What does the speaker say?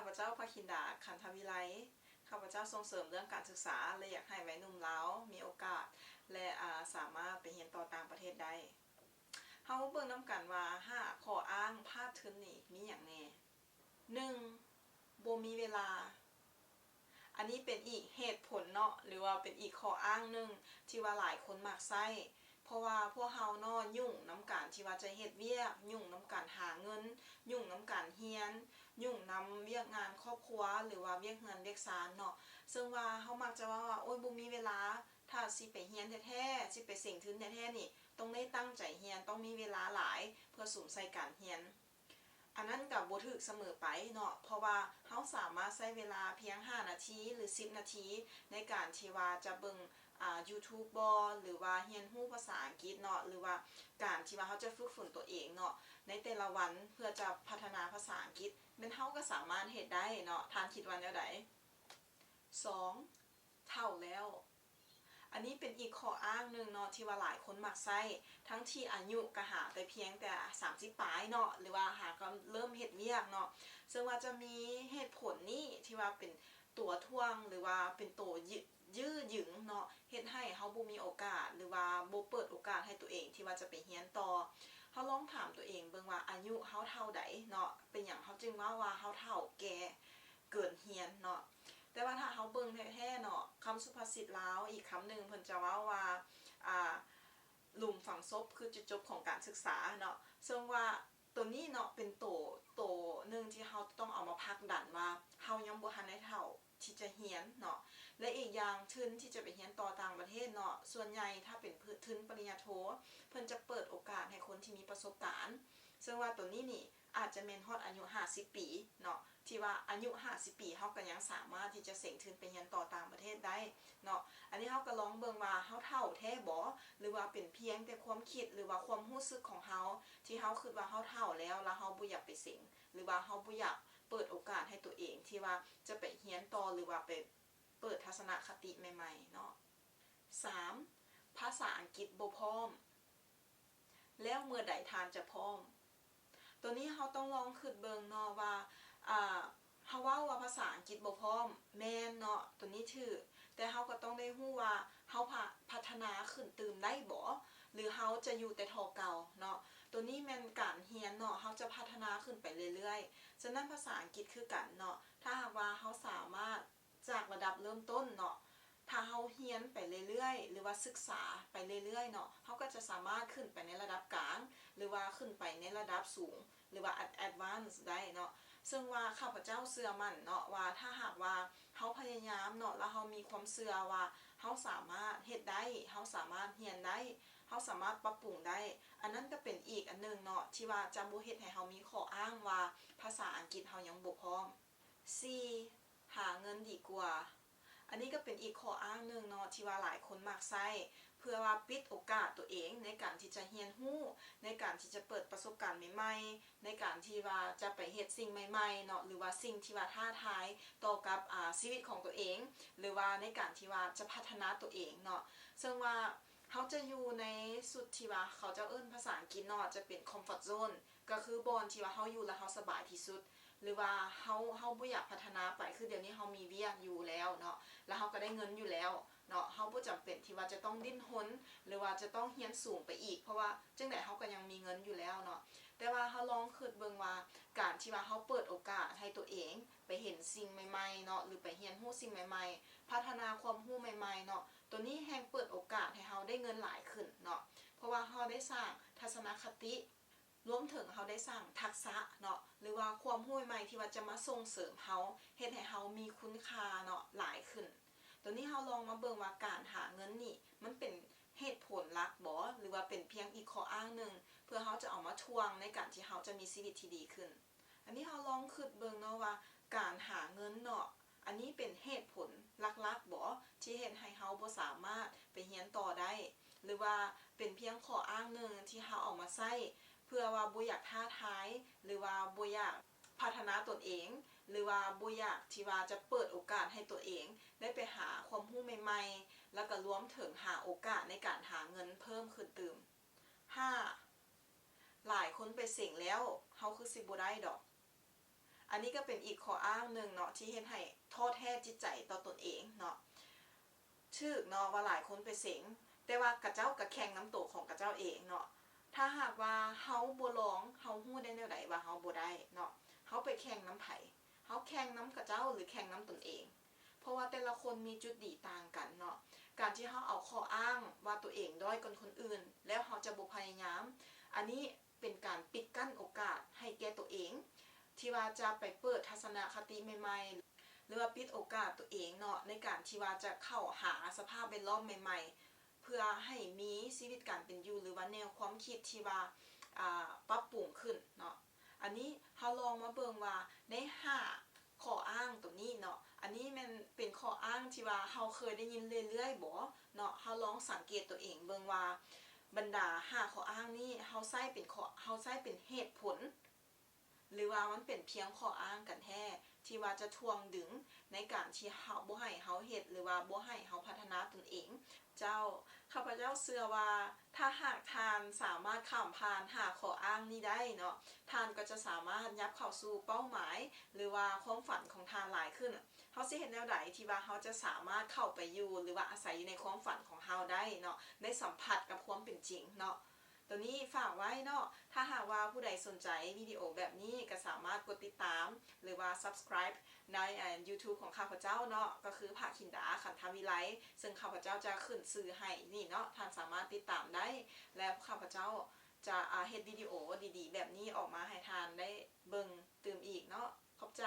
ຂ້າພະເຈົ້າ ພະຄິນດາ ຂັນທະວິໄລ. ຂ້າພະເຈົ້າສົ່ງເສີມເລື່ອງການສຶກສາ ແລະ ຢາກໃຫ້ໄວໜຸ່ມລາວມີໂອກາດ ແລະ ອາ ສາມາດໄປຮຽນຕໍ່ຕ່າງປະເທດໄດ້. ເຮົາມາເບິ່ງນຳກັນວ່າ ຫ້າຂໍ້ອ້າງພາດທຶນນີ້ມີຫຍັງແດ່. ໜຶ່ງ ບໍ່ມີເວລາ. ອັນນີ້ເປັນອີກເຫດຜົນເນາະ ຫຼືວ່າເປັນອີກຂໍ້ອ້າງໜຶ່ງທີ່ວ່າຫຼາຍຄົນມັກໃຊ້ ເພາະວ່າພວກເຮົາເນາະ ຫຍຸ້ງນຳການທີ່ວ່າຈະເຮັດວຽກ, ຫຍຸ້ງນຳການຫາເງິນ, ຫຍຸ້ງນຳການຮຽນ, ຫຍຸ້ງນຳວຽກງານຄອບຄົວ ຫຼືວ່າວຽກເຮືອນວຽກຊານເນາະ. ເຊິ່ງວ່າເຮົາມັກຈະເວົ້າວ່າ ໂອ້ຍ ບໍ່ມີເວລາ, ຖ້າຊິໄປຮຽນແທ້ໆ, ຊິໄປເສັງທຶນແທ້ໆນີ້ ຕ້ອງໄດ້ຕັ້ງໃຈຮຽນ, ຕ້ອງມີເວລາຫຼາຍເພື່ອສຸມໃສ່ການຮຽນ. ອັນນັ້ນກໍບໍ່ຖືກສະເໝີໄປເນາະ ເພາະວ່າເຮົາສາມາດໃຊ້ເວລາພຽງຫ້ານາທີ ຫຼື ສິບນາທີ ໃນການທີ່ວ່າຈະເບິ່ງ ອາ YouTube ບໍ ຫຼືວ່າຮຽນຮູ້ພາສາອັງກິດເນາະ ຫຼືວ່າການທີ່ວ່າເຮົາຈະຝຶກຝົນຕົວເອງເນາະ ໃນແຕ່ລະວັນ ເພື່ອຈະພັດທະນາພາສາອັງກິດ ແມ່ນເຮົາກໍສາມາດເຮັດໄດ້ເນາະ. ທ່ານຄິດວ່າແນວໃດ? ສອງ ເຖົ້າແລ້ວ. ອັນນີ້ເປັນອີກຂໍ້ອ້າງໜຶ່ງເນາະ ທີ່ວ່າຫຼາຍຄົນມັກໃຊ້ ທັງທີ່ອາຍຸກໍຫາແຕ່ພຽງແຕ່ສາມສິບປາຍເນາະ ຫຼືວ່າຫາກໍເລີ່ມເຮັດວຽກເນາະ. ເຊິ່ງວ່າຈະມີເຫດຜົນນີ້ທີ່ວ່າເປັນຕົວຖ່ວງ ຫຼືວ່າເປັນໂຕຍ- ຢື້ຢືງເນາະ ເຮັດໃຫ້ເຮົາບໍ່ມີໂອກາດ ຫຼືວ່າບໍ່ເປີດໂອກາດໃຫ້ຕົວເອງທີ່ວ່າຈະໄປຮຽນຕໍ່. ເຮົາລອງຖາມຕົວເອງເບິ່ງວ່າ ອາຍຸເຮົາເທົ່າໃດເນາະ? ເປັນຫຍັງເຮົາຈຶ່ງເວົ້າວ່າເຮົາເຖົ້າແກ່ເກີນຮຽນເນາະ? ແຕ່ວ່າຖ້າເຮົາເບິ່ງແທ້ໆເນາະ ຄຳສຸພາສິດລາວອີກຄຳໜຶ່ງເພິ່ນຈະເວົ້າວ່າ ອ່າ ຫຼຸມຝັງສົບຄືຈຸດຈົບຂອງການສຶກສາເນາະ. ເຊິ່ງວ່າໂຕນີ້ເນາະ ເປັນໂຕ ໂຕໜຶ່ງທີ່ເຮົາຕ້ອງເອົາມາຜັກດັນວ່າ ເຮົາຍັງບໍ່ທັນໄດ້ເຖົ້າທີ່ຈະຮຽນເນາະ. ແລະ ອີກຢ່າງ ທຶນທີ່ຈະໄປຮຽນຕໍ່ຕ່າງປະເທດເນາະ ສ່ວນໃຫຍ່ຖ້າເປັນທຶນປະລິນຍາໂທ ເພິ່ນຈະເປີດໂອກາດໃຫ້ຄົນທີ່ມີປະສົບການ ເຊິ່ງວ່າໂຕນີ້ນີ້ ອາດຈະແມ່ນຮອດອາຍຸຫ້າສິບປີເນາະ ທີ່ວ່າອາຍຸຫ້າສິບປີ ເຮົາກໍຍັງສາມາດທີ່ຈະເສັງທຶນໄປຮຽນຕໍ່ຕ່າງປະເທດໄດ້ເນາະ. ອັນນີ້ເຮົາກໍລອງເບິ່ງວ່າເຮົາເຖົ້າແທ້ບໍ ຫຼືວ່າເປັນພຽງແຕ່ຄວາມຄິດ ຫຼືວ່າຄວາມຮູ້ສຶກຂອງເຮົາ ທີ່ເຮົາຄິດວ່າເຮົາເຖົ້າແລ້ວ ແລ້ວເຮົາບໍ່ຢາກໄປເສັງ ຫຼືວ່າເຮົາບໍ່ຢາກເປີດໂອກາດໃຫ້ຕົວເອງທີ່ວ່າຈະໄປຮຽນຕໍ່ ຫຼືວ່າໄປເປີດທັດສະນະຄະຕິໃໝ່ໆເນາະ. ສາມ ພາສາອັງກິດບໍ່ພ້ອມ. ແລ້ວເມື່ອໃດທ່ານຈະພ້ອມ? ໂຕນີ້ເຮົາຕ້ອງລອງຄິດເບິ່ງເນາະວ່າ ອ່າ ເຮົາເວົ້າວ່າພາສາອັງກິດບໍ່ພ້ອມ ແມ່ນເນາະ ໂຕນີ້ຖືກ ແຕ່ເຮົາກໍຕ້ອງໄດ້ຮູ້ວ່າເຮົາ ພະ ພັດທະນາຂຶ້ນຕື່ມໄດ້ບໍ ຫຼືເຮົາຈະຢູ່ແຕ່ທໍ່ເກົ່າເນາະ? ໂຕນີ້ແມ່ນການຮຽນເນາະ ເຮົາຈະພັດທະນາຂຶ້ນໄປເລື້ອຍໆ. ສະນັ້ນພາສາອັງກິດຄືກັນເນາະ ຖ້າຫາກວ່າເຮົາສາມາດ ຈາກລະດັບເລີ່ມຕົ້ນເນາະ ຖ້າເຮົາຮຽນໄປເລື້ອຍໆ ຫຼືວ່າສຶກສາໄປເລື້ອຍໆເນາະ ເຮົາກໍຈະສາມາດຂຶ້ນໄປໃນລະດັບກາງ ຫຼືວ່າຂຶ້ນໄປໃນລະດັບສູງ ຫຼືວ່າ Ad- Advance ໄດ້ເນາະ. ເຊິ່ງວ່າຂ້າພະເຈົ້າເຊື່ອໝັ້ນເນາະວ່າ ຖ້າຫາກວ່າເຮົາພະຍາຍາມເນາະ ແລ້ວເຮົາມີຄວາມເຊື່ອວ່າເຮົາສາມາດເຮັດໄດ້ ເຮົາສາມາດຮຽນໄດ້ ເຮົາສາມາດປັບປຸງໄດ້ ອັນນັ້ນກໍເປັນອີກອັນໜຶ່ງເນາະ ທີ່ວ່າຈະບໍ່ເຮັດໃຫ້ເຮົາມີຂໍ້ອ້າງວ່າພາສາອັງກິດເຮົາຍັງບໍ່ພ້ອມ. ສີ່ ຫາເງິນດີກວ່າ. ອັນນີ້ກໍເປັນອີກຂໍ້ອ້າງໜຶ່ງເນາະ ທີ່ວ່າຫຼາຍຄົນມັກໃຊ້ ເພື່ອວ່າປິດໂອກາດຕົວເອງໃນການທີ່ຈະຮຽນຮູ້ ໃນການທີ່ຈະເປີດປະສົບການໃໝ່ໆ ໃນການທີ່ວ່າຈະໄປເຮັດສິ່ງໃໝ່ໆເນາະ ຫຼືວ່າສິ່ງທີ່ວ່າທ້າທາຍຕໍ່ກັບ ອາ ຊີວິດຂອງຕົວເອງ ຫຼືວ່າໃນການທີ່ວ່າຈະພັດທະນາຕົວເອງເນາະ. ເຊິ່ງວ່າເຮົາຈະຢູ່ໃນຊຸດທີ່ວ່າເຂົາເຈົ້າເອີ້ນພາສາອັງກິດເນາະ ຈະເປັນ comfort zone ກໍຄືບ່ອນທີ່ວ່າເຮົາຢູ່ແລ້ວເຮົາສະບາຍທີ່ສຸດ ຫຼືວ່າເຮົາ ເຮົາບໍ່ຢາກພັດທະນາໄປ ຄືດຽວນີ້ເຮົາມີວຽກຢູ່ແລ້ວເນາະ ແລ້ວເຮົາກໍໄດ້ເງິນຢູ່ແລ້ວເນາະ ເຮົາບໍ່ຈຳເປັນທີ່ວ່າຈະຕ້ອງດີ້ນຮົນ ຫຼືວ່າຈະຕ້ອງຮຽນສູງໄປອີກ ເພາະວ່າຈັ່ງໃດເຮົາກໍຍັງມີເງິນຢູ່ແລ້ວເນາະ. ແຕ່ວ່າເຮົາລອງຄິດເບິ່ງວ່າ ການທີ່ວ່າເຮົາເປີດໂອກາດໃຫ້ຕົວເອງໄປເຫັນສິ່ງໃໝ່ໆເນາະ ຫຼືໄປຮຽນຮູ້ສິ່ງໃໝ່ໆ ພັດທະນາຄວາມຮູ້ໃໝ່ໆເນາະ ໂຕນີ້ແຮ່ງເປີດໂອກາດໃຫ້ເຮົາໄດ້ເງິນຫຼາຍຂຶ້ນເນາະ ເພາະວ່າເຮົາໄດ້ສ້າງທັດສະນະຄະຕິ ລວມເຖິງເຮົາໄດ້ສ້າງທັກສະເນາະ ຫຼືວ່າຄວາມຮູ້ໃໝ່ໆ ທີ່ວ່າຈະມາສົ່ງເສີມເຮົາ ເຮັດໃຫ້ເຮົາມີຄຸນຄ່າເນາະ ຫຼາຍຂຶ້ນ. ໂຕນີ້ເຮົາລອງມາເບິ່ງວ່າການຫາເງິນນີ້ ມັນເປັນເຫດຜົນຫຼັກບໍ ຫຼືວ່າເປັນພຽງອີກຂໍ້ອ້າງໜຶ່ງ ເພື່ອເຮົາຈະເອົາມາຖ່ວງໃນການທີ່ເຮົາຈະມີຊີວິດທີ່ດີຂຶ້ນ. ອັນນີ້ເຮົາລອງຄິດເບິ່ງເນາະວ່າ ການຫາເງິນເນາະ ອັນນີ້ເປັນເຫດຜົນຫຼັກໆບໍ ທີ່ເຮັດໃຫ້ເຮົາບໍ່ສາມາດໄປຮຽນຕໍ່ໄດ້ ຫຼືວ່າເປັນພຽງຂໍ້ອ້າງໜຶ່ງທີ່ເຮົາເອົາມາໃຊ້ ເພື່ອວ່າບໍ່ຢາກທ້າທາຍ ຫຼືວ່າບໍ່ຢາກພັດທະນາຕົນເອງ ຫຼືວ່າບໍ່ຢາກທີ່ວ່າຈະເປີດໂອກາດໃຫ້ຕົວເອງໄດ້ໄປຫາຄວາມຮູ້ໃໝ່ໆ ແລ້ວກໍລວມເຖິງຫາໂອກາດໃນການຫາເງິນເພີ່ມຂຶ້ນຕື່ມ. ຫ້າ ຫຼາຍຄົນໄປເສັງແລ້ວ ເຮົາຄືຊິບໍ່ໄດ້ດອກ. ອັນນີ້ກໍເປັນອີກຂໍ້ອ້າງໜຶ່ງເນາະ ທີ່ເຮັດໃຫ້ທໍ້ແທ້ຈິດໃຈຕໍ່ຕົນເອງເນາະ. ຖືກເນາະວ່າຫຼາຍຄົນໄປເສັງ, ແຕ່ວ່າຂະເຈົ້າກໍແຂ່ງນຳໂຕຂອງຂະເຈົ້າເອງເນາະ. ຖ້າຫາກວ່າເຮົາບໍ່ລອງ, ເຮົາຮູ້ໄດ້ແນວໃດວ່າເຮົາບໍ່ໄດ້ເນາະ? ເຮົາໄປແຂ່ງນຳໃຜ? ເຮົາແຂ່ງນຳຂະເຈົ້າ ຫຼື ແຂ່ງນຳຕົນເອງ? ເພາະວ່າແຕ່ລະຄົນມີຈຸດດີຕ່າງກັນເນາະ. ການທີ່ເຮົາເອົາຂໍ້ອ້າງວ່າຕົວເອງດ້ອຍກ່ອນຄົນອື່ນ ແລ້ວເຮົາຈະບໍ່ພະຍາຍາມ, ອັນນີ້ເປັນການປິດກັ້ນໂອກາດໃຫ້ແກ່ຕົວເອງ ທີ່ວ່າຈະໄປເປີດທັດສະນະຄະຕິໃໝ່ໆ ຫຼືວ່າປິດໂອກາດຕົວເອງເນາະ ໃນການທີ່ວ່າຈະເຂົ້າຫາສະພາບແວດລ້ອມໃໝ່ໆ ເພື່ອໃຫ້ມີຊີວິດການເປັນຢູ່ ຫຼືວ່າແນວຄວາມຄິດທີ່ວ່າ ອາ ປັບປຸງຂຶ້ນເນາະ. ອັນນີ້ເຮົາລອງມາເບິ່ງວ່າໃນຫ້າຂໍ້ອ້າງຕົວນີ້ເນາະ, ອັນນີ້ແມ່ນເປັນຂໍ້ອ້າງທີ່ວ່າເຮົາເຄີຍໄດ້ຍິນເລື້ອຍໆບໍເນາະ. ເຮົາລອງສັງເກດຕົວເອງເບິ່ງວ່າ ບັນດາຫ້າຂໍ້ອ້າງນີ້ ເຮົາໃຊ້ເປັນຂໍ້ ເຮົາໃຊ້ເປັນເຫດຜົນ ຫຼືວ່າມັນເປັນພຽງຂໍ້ອ້າງກັນແທ້ ທີ່ວ່າຈະຖ່ວງດຶງໃນການທີ່ເຮົາ ບໍ່ໃຫ້ເຮົາເຮັດ ຫຼືວ່າບໍ່ໃຫ້ເຮົາພັດທະນາຕົນເອງ. ເຈົ້າ, ຂ້າພະເຈົ້າເຊື່ອວ່າ ຖ້າຫາກທ່ານສາມາດຂ້າມຜ່ານຫ້າຂໍ້ອ້າງນີ້ໄດ້ເນາະ, ທ່ານກໍຈະສາມາດຫຍັບເຂົ້າສູ່ເປົ້າໝາຍ ຫຼືວ່າຄວາມຝັນຂອງທ່ານຫຼາຍຂຶ້ນ. ເຮົາຊິເຮັດແນວໃດທີ່ວ່າເຮົາຈະສາມາດເຂົ້າໄປຢູ່ ຫຼືວ່າອາໄສຢູ່ໃນຄວາມຝັນຂອງເຮົາໄດ້ເນາະ, ໄດ້ສຳຜັດກັບຄວາມເປັນຈິງເນາະ. ໂຕນີ້ຝາກໄວ້ເນາະ, ຖ້າຫາກວ່າຜູ້ໃດສົນໃຈວິດີໂອແບບນີ້ ກໍສາມາດກົດຕິດຕາມ ຫຼືວ່າ subscribe ໃນ YouTube ຂອງຂ້າພະເຈົ້າເນາະ, ກໍຄື ພະ ຄິນດາ ຂັນທະວິໄລ, ເຊິ່ງຂ້າພະເຈົ້າຈະຂຶ້ນຊື່ໃຫ້ນີ້ເນາະ, ທ່ານສາມາດຕິດຕາມໄດ້ ແລະ ຂ້າພະເຈົ້າຈະເຮັດວິດີໂອດີໆແບບນີ້ອອກມາໃຫ້ທ່ານໄດ້ເບິ່ງຕື່ມອີກເນາະ. ຂອບໃຈ.